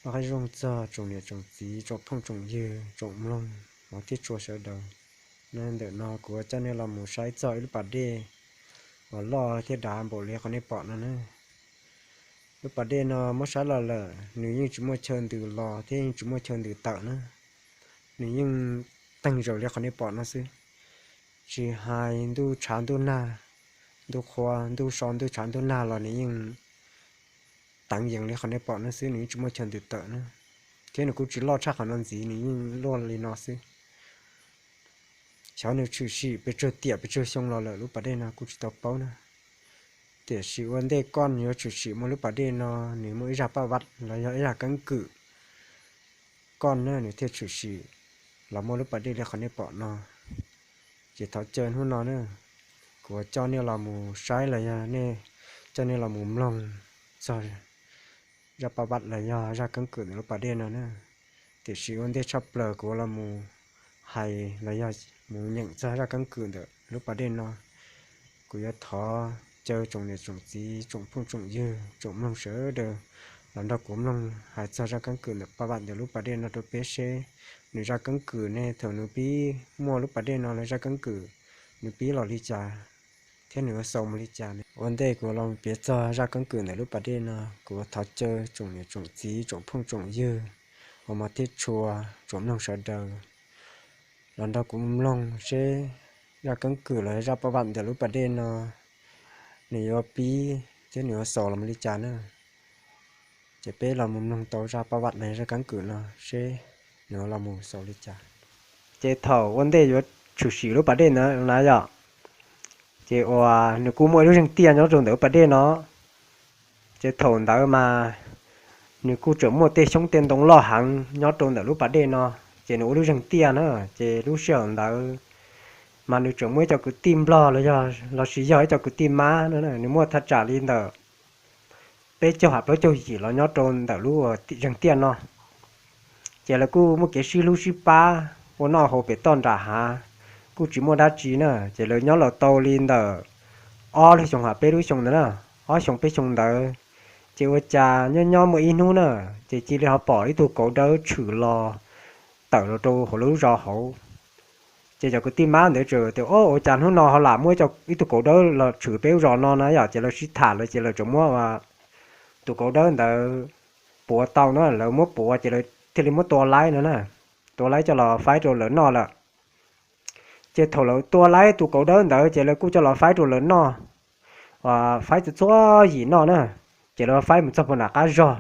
Nyob zoo txog tsoom niam tsoom txiv tsoom phooj tsoom ywg tsoom mloog hmov thiab tshua sawv daws. Ntawm no kuv coj nej los mus saib txog ib lub pas dej uas loj thiab dav npaum li qhov nej pom no na. Lub pas dej no muab saib los lawm nws yeej tsis muaj chaw ntws los thiab yeej tsis muaj chaw ntws tawm na. Nws yeej teeg zaws li qhov nej pom no xwb. Tsis hais ntuj tshav ntuj nag, ntuj qhua ntuj so ntuj tshav ntuj nag los nws yeej teev yees li qhov nej pom no xwb, nws yeej tsis muaj chaw ntws tawm na. Thiab nws kuj tsis loj tshaj qhov no ntxiv, nws yeej luaj li no xwb. Xyov nws tshwm sim pes tsawg tiam pes tsawg xyoo los lawm lub pas dej no kuj tsis tau paub na. Tiam sis ua ntej koj yuav tshwm sim muaj lub pas dej no, nws muaj ib zaj paj vaj los yog ib zaj keeb kwm koj na, nws thiaj tshwm sim los muaj lub pas dej li qhov nej pom no. Ces thov caw hnub no na, kuv coj nej los mus saib los yog nej, coj nej los mus mloog txog zaj paj vaj los yog zaj keeb kwm ntawm lub pas dej no na. Tiam sis ua ntej tshaj plaws kuv los mus hais los yog mus nyeem txog zaj keeb kwm ntawm lub pas dej no, kuv yuav thov caw tsoom niam tsoom txiv tsoom phooj tsoom ywg tsoom mloog sawv daws los nrog kuv mloog hais txog zaj keeb kwm ntawm paj vaj ntawm lub pas dej no rau peb seb nws zaj keeb kwm ne, thaum nws pib muaj lub pas dej no los zaj keeb kwm nws pib los li cas thiab nws yuav xaus mus li cas. Ua ntej kuv los piav txog zaj keeb kwm ntawm lub pas dej no, kuv thov caw tsoom niam tsoom txiv tsoom phooj tsoom ywg uas hmov thiab tshua tsoom mloog sawv daws los nrog kuv mloog seb zaj keeb kwm los zaj paj vaj ntawm lub pas dej no nws yuav pib thiab nws yuav xaus los mus li cas na. Ces peb los mus mloog tau zaj paj vaj los zaj keeb kwm no seb nws yuav los mus xaus li cas. Ces thaum ua ntej yuav tshwm sim lub pas dej ntawd na yom, ces uas nws kuj muaj ib lub zeeg tiaj nyob rau ntawm lub pas dej no. Ces thaum ntawd mas nws kuj tseem muaj tej xyoob tej ntoo loj heev nyob rau ntawm lub pas dej no, ces nws ua lub zeeg tiaj na. Ces lub sij hawm ntawd mas nws tseem muaj ib co kwv tij nplog los yog lossis yog ib co kwv tij mab no, nws muaj thaj tsam li ntawm peb caug ham plaub caug yim los nyob rau ntawm lub zeeg tiaj no. Ces lawv kuj muaj kev sib hlub sib pab ua noj haus pem toj nram hav, kuj tsis muaj dab tsi na. Ces lawv nyob los tau li ntawm ob lub xyoos ham peb lub xyoos ntawd na, ob xyoos peb xyoos ntawd. Ces ua cas nyob nyob muaj ib hnub na, ces cia li ho pom ib tug kauv dawb tshwm los tawm los rau hauv lub zos hauv. Ces cov kwv tij mab ntawd txawm tias, O, ua cas hnub no ho lam muaj ib tug kauv dawb los tshwm peb lub zos no na yom? Ces lawv sib tham lawm ces lawv txawm muab tus kauv dawb ntawd puav tau na, lawv muab puav ces lawv thiaj li muab tua laib no na, tua laib coj los faib rau lawv noj lawm. Ces thaum lawv tua laib tus kauv dawb ntawd ces lawv kuj coj los faib rau lawv noj, faib txhua txhua yim noj na. Ces lawv faib mus txog puag nram qab zog,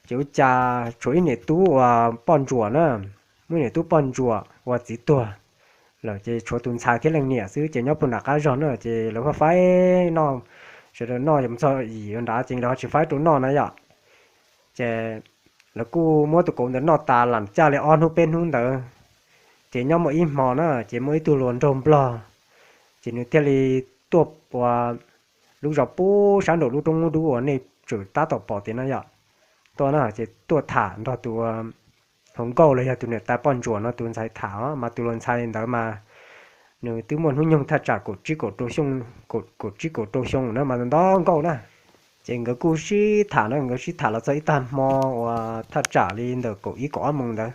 ces ua cas tshuav ib niam tub uas poj ntsuam na, muaj ib niam tub poj ntsuam uas txiv tuag lawm ces tshuav tus ntxhais thiab leej niam xwb ces nyob puag nram qab zog na. Ces lawv faib faib noj, sawv daws noj mus txog yim nrad ces lawv ho tsis faib rau noj na yom. Ces lawv kuj muab tus kauv ntawd noj tas lam caj li ob hnub peb hnub ntawd, ces nyob muaj ib hmo na ces muaj ib tug hluas nraug nplog, ces nws thiaj li tuaj ua lub zos puag sab nraum lub roob dub uas nej tseem tab tom pom tias no yom, tuaj na ces tuaj tham nrog tus hluas nkauj los yog tus niam tais poj ntsuam no tus ntxhais tham os. Mas tus hluas ntxhais ntawd mas nws twb muaj hnub nyoog thaj tsam kaum tsib kaum rau xyoo, kaum tsib kaum rau xyoo na mas nto nkauj na. Ces nkawd kuj sib tham na, nkawd sib tham los txog ib tag hmo uas thaj tsam li ntawm kaum ib kaum ob moos ntawd,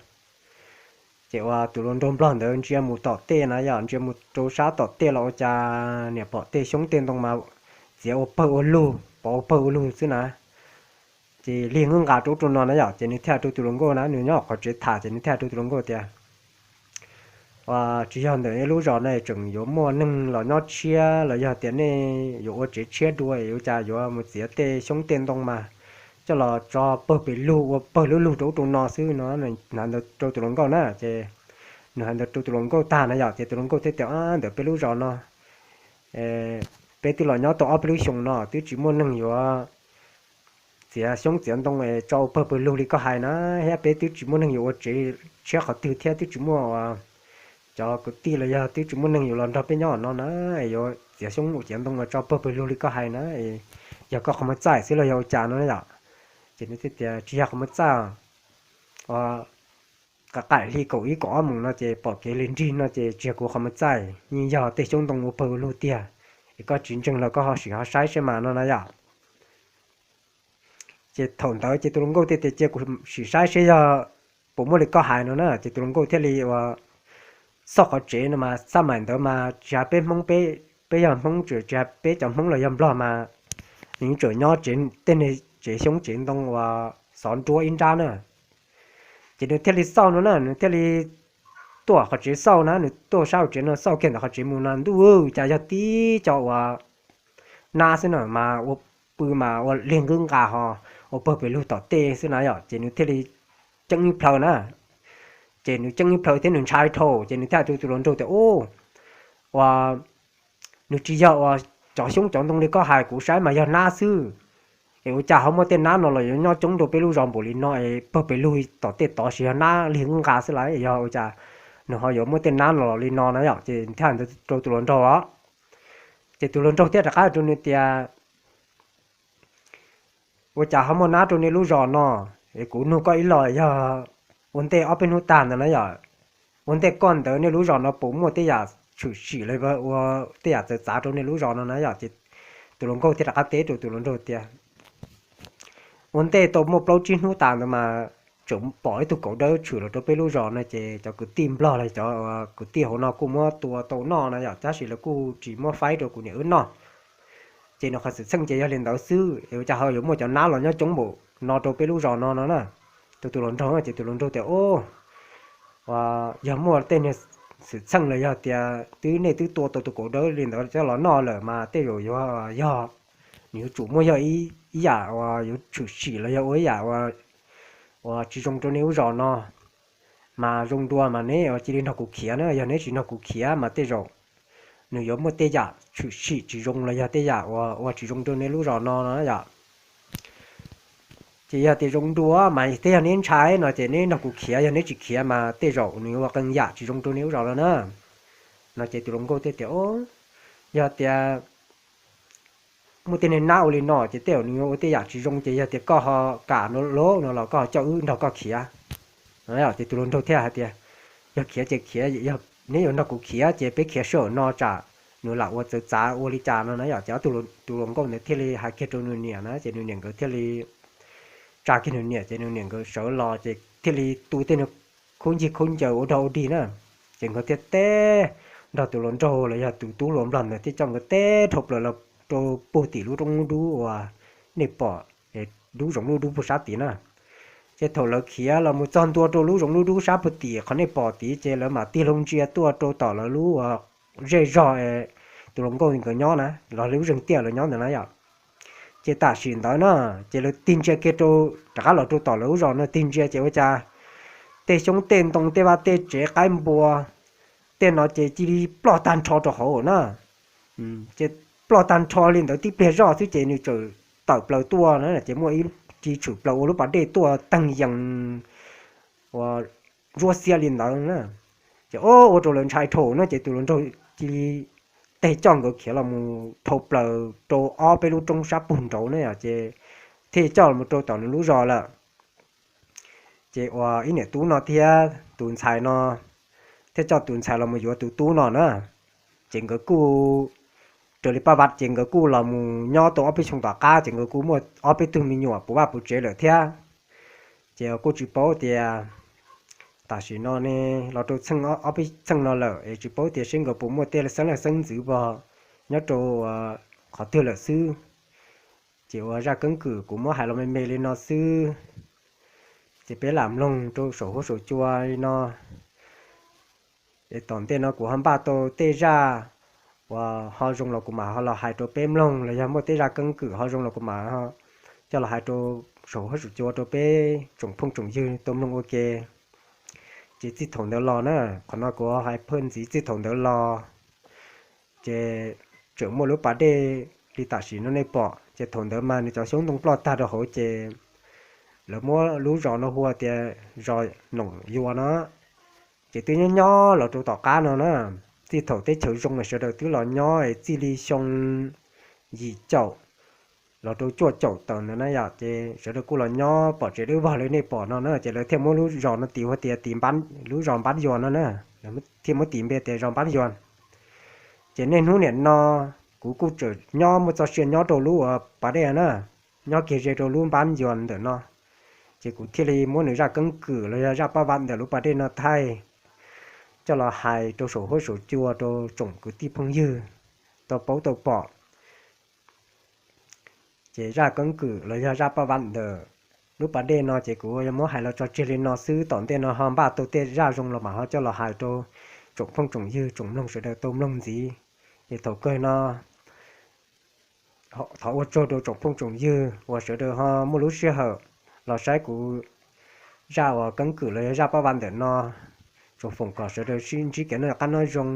ces uas tus hluas nraug nplog ntawd ntsia mus tom tej na yom, ntsia mus rau sab tom tej los ua cas niam pom tej xyoob tej ntoo mas txiav ua pawg ua lug, pov ua pawg ua lug xwb na. Ces lig nqa rau ub rau no na yom, ces nws thiaj rau tus hluas nkauj na, nws nyob qhov tsev tham ces nws thiaj rau tus hluas nkauj tias, Tsis yog ntawm nej lub zos no tseem yuav muaj neeg los nyob tshiab los yog tias nej yuav ua tsev tshiab dua es ua cas yuav mus txiav tej xyoob tej ntoo mas coj los tso pawg pes lug ua pawg lub lug rau ub rau no xwb no. Nws hais ntawd rau tus hluas nkauj na, ces nws hais ntawd rau tus hluas nkauj tag na yom, ces tus hluas nkauj thiaj tias, Ntawm peb lub zos no peb twb los nyob tau ob peb lub xyoos no twb tsis muaj neeg yuav txiav xyoob txiav ntoo es tso ua pawg pawg lug li koj hais na, thiab peb twb tsis muaj neeg yuav ua tsev tshiab qhov twg thiab twb tsis muaj cov kwv tij los yog twb tsis muaj neeg yuav los nrog peb nyob no na, es yuav txiav xyoob txiav ntoo uas tso pawg pawg lug li koj hais na, yog koj qhov muag txaij xwb los yog ua cas no yom? Ces nws thiaj tias, Tsis yog qhov muag txaij, qaim qaim hli kaum ib kaum ob moos no ces pom kev li nrig no ces tsis yog kuv qhov muag txaij, yeej yog tej xyoob ntoo ua pawg ua lug tiag, es koj tsis ntseeg los koj ho sim ho saib seb mas no na yom. Ces thaum ntawd ces tus hluas nkauj thiaj tias cia kuv sim saib seb yog puas muaj li koj hais no na. Ces tus hluas nkauj thiaj li ua xauj qhov tsev no mas xab maim ntawd mas tsis hais peb Hmoob, peb yog Hmoob tsis hais peb cov Hmoob los yog Nplog mas nws yeej tseem nyob tej tsev xyoob tsev ntoo uas xov nruab ib nrab na. Ces nws thiaj li xauj no na, nws thiaj li tuaj qhov tsev xauj na, nws tuaj sab hauv tsev no xauj kiag ntawm qhov tsev mus no ntuj cas yog tib co uas nab xwb na mas ua pw mas ua lig nqwb nqa ho ua pawg pes lug tom tej xwb na yom. Ces nws thiaj li ceeb ib plhaw na, ces nws ceeb ib plhaw thiab nws ntshai dhau ces nws thiaj hais rau tus hluas nraug tias, Ub, ua nws tsis yog ua cov xyoob cov ntoo li koj hais, kuv saib mas yog nab xwb. Es ua cas ho muaj tej nab no los yuav nyob coob rau peb lub zos npaum li no es pawg pes lug tom tej tod sis yog nab lig nqwb nqa xwb lawm, yog ua cas nws ho yuav muaj tej nab no los li no na yom. Ces thiaj hais ntawd rau tus hluas nraug os. Ces tus hluas nraug thiaj rov qab rau nws tias, Ua cas ho muaj nab rau nej lub zos no? Es kuv nug koj ib los yog ua ntej ob peb hnub tag ntawd na yom, ua ntej koj ntawd nej lub zos no puas muaj tej yam tshwm sim los ua tej yam txawv txav rau nej lub zos no na yom? Ces tus hluas nkauj thiaj rov qab teb rau tus hluas nraug tias, Ua ntej tau muaj plaub tsib hnub tas ntawd mas tseem pom ib tug kaum dawb tshwm los rau peb lub zos no ces cov kwv tij Nplog los cov kwv tij hauv no kuj muab tua tau noj na yom, tab sis lawv kuj tsis muab faib rau kuv niam wb noj. Ces nws qhov xwm txheej ces yog li ntawd xwb, es ua cas ho yuav muaj cov nab los nyob coob npaum no rau peb lub zos no no na. Tus tus hluas nraug ces tus hluas nraug tias, Ub, yog muaj tej niag xwm txheej los yog tias twb nej twb tua tau tus kaum dawb li ntawd coj los noj lawm mas tej zaum yuav yog, nws yuav tsum muaj yog ib yam uas yuav tshwm sim los yog ua ib yam uas tsis zoo rau nej lub zos no. Mas zoo dua mas neb cia li nrog kuv khiav na, yog neb tsis nrog kuv khiav mas tej zaum nws yuav muaj tej yam tshwm sim tsis zoo los yog tej yam uas ua tsis zoo rau nej lub zos no no yom. Ces yog tias zoo dua mas thiab yog neb ntshai no ces neb nrog kuv khiav, yog neb tsis khiav mas tej zaum nws yuav ua qee yam tsis zoo rau nej lub zos no na. No ces tus hluas nkauj thiaj tias, Yog tias muaj tej niag nab ua li no ces tej zaum nws yuav ua tej yam tsis zoo, ces yog tias koj ho kam no los no los koj ho coj wb nrog koj khiav. Ces tus hluas nraug thiaj hais tias, Yog khiav ces khiav, neb yuav nrog kuv khiav ces peb khiav sij hawm no tsam nws lam ua txawv txav ua li cas no na yom. Ces ob tug, tus hluas nkauj ntawd thiaj li hais kiag rau nws niam na, ces nws niam nkawd thiaj li tsa kiag nws niam, ces nws niam nkawd sawv los ces thiaj li tu tej niag khaub ncaws khaub ncaws ua dog ua dig na. Ces nkawd thiaj teb nrog tus hluas nraug los yog tus tub hluas nplog ntawd thiaj coj nkawd teb dhau plaws los rau puag tim lub roob dub uas nej pom, dub zoov lub dub puag sab tim na. Ces thaum lawv khiav los mus txog ntua rau lub zoov lub dub sab puag tim qhov nej pom tid ces lawv mam tig hlo ntsia tuaj rau tom lawv lub zej zog tus hluas nkauj nkawd nyob na, los lub zeeg tiaj lawv nyob ntawd na yom. Ces tam sim ntawd na, ces lawv tig ntsia kiag rau, rov qab los rau tom lawv lub zos no tig ntsia ces ua cas tej xyoob tej ntoo tej vaj tej tsev qaib npua tej no ces cia li ploj tag nrho rau hauv na. Ces ploj tag nrho li ntawd tib pliag zoj xwb ces nws txawm tawm plaws tuaj na, ces muaj ib ci tshwm plaws ua lub pas dej tuaj teeg yees ua ntsuab xiab li ntawd na. Ces ua rau lawv ntshai dhau na, ces tus hluas nraug cia li teg coj nkawd khiav los mus dhau plaws rau ob peb lub roob sab pug nraud na yom, ces thiaj coj los mus rau tom nws lub zos lawm. Ces ua ib niam tub no thiab tus ntxhais no thiaj coj tus ntxhais los mus yuav tus tub no na. Ces nkawd kuj raws li paj vaj ces nkawd kuj los mus nyob tau ob peb xyoo tom qab ces nkawd kuj muaj ob peb tug me nyuam puv vaj puv tsev lawm thiab. Ces kuj tsis paub tias tam sim no ne los rau txheej ob peb txheej no lawm es tsis paub tias seb nkawd puas muaj tej xeeb leej xeeb ntxwv pog nyob rau qhov twg lawm xwb. Ces ua zaj keeb kwm kuv muab hais los me me li no xwb, ces peb lam mloog rau saum huab saum cua li no. Es tom ntej no kuv ho npaj tau tej zaj uas ho zoo los kuv mam ho los hais rau peb mloog, los yog muaj tej zaj keeb kwm ho zoo los kuv mam coj los hais rau saum huab saum cua rau peb tsoom phooj tsoom ywg tau mloog ua ke. Ces txij thaum ntawd los na, qhov no kuv hais phaj ntxiv, txij thaum ntawd los ces tseem muaj lub pas dej li tam sim no nej pom, ces thaum ntawd mas nws cov xyoob ntoo ploj tag rau hauv ces lawv muab lub zos no hu tias zos Noom Yua no. Ces twb nyob nyob los rau tom qab no na, txij thaum teb chaws zoo es sawv daws twb los nyob es txij li xyoo yim caum los rau cuaj caum tawm ntawd na yom, ces sawv daws kuj los nyob pom tsev dawb vog li nej pom no na, ces lawv thiaj muab lub zos no tis hu tias tis, lub zos Npab Yua no na, thiaj muab tis npe tias zos Npab Yua. Ces niaj hnub niam no kuv kuj tseem nyob muaj txoj sia nyob rau lub uas pas dej na. nyob kiag ze rau lub npab ncua ntawm no. Ces kuv thiaj li muab nws zaj keeb kwm los yog zaj paj vam ntawm lub pas dej no thaij coj los hais rau saum huab saum cua rau tsoom kwv tij phooj ywg tau paub tau pom. Ces zaj keeb kwm los yog zaj paj vam ntawm lub pas dej no ces kuv yuav muab hais los tso tseg li no xwb. Tom ntej no ho npaj tau tej zaj zoo los mam ho coj los hais rau tsoom phooj tsoom ywg tsoom mloog sawv daws tau mloog ntxiv. Ces thaum kawg no thov ua tsaug rau tsoom phooj tsoom ywg uas sawv daws ho muaj lub sij hawm los saib kuv zaj uas keeb kwm los yog zaj paj vam ntawm no. Tsoom foom kom sawv daws sib ntsib kev noj qab nyob zoo,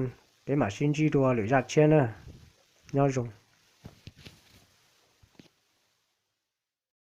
peb mam sib ntsib dua lwm zaj tshiab na. Nyob zoo.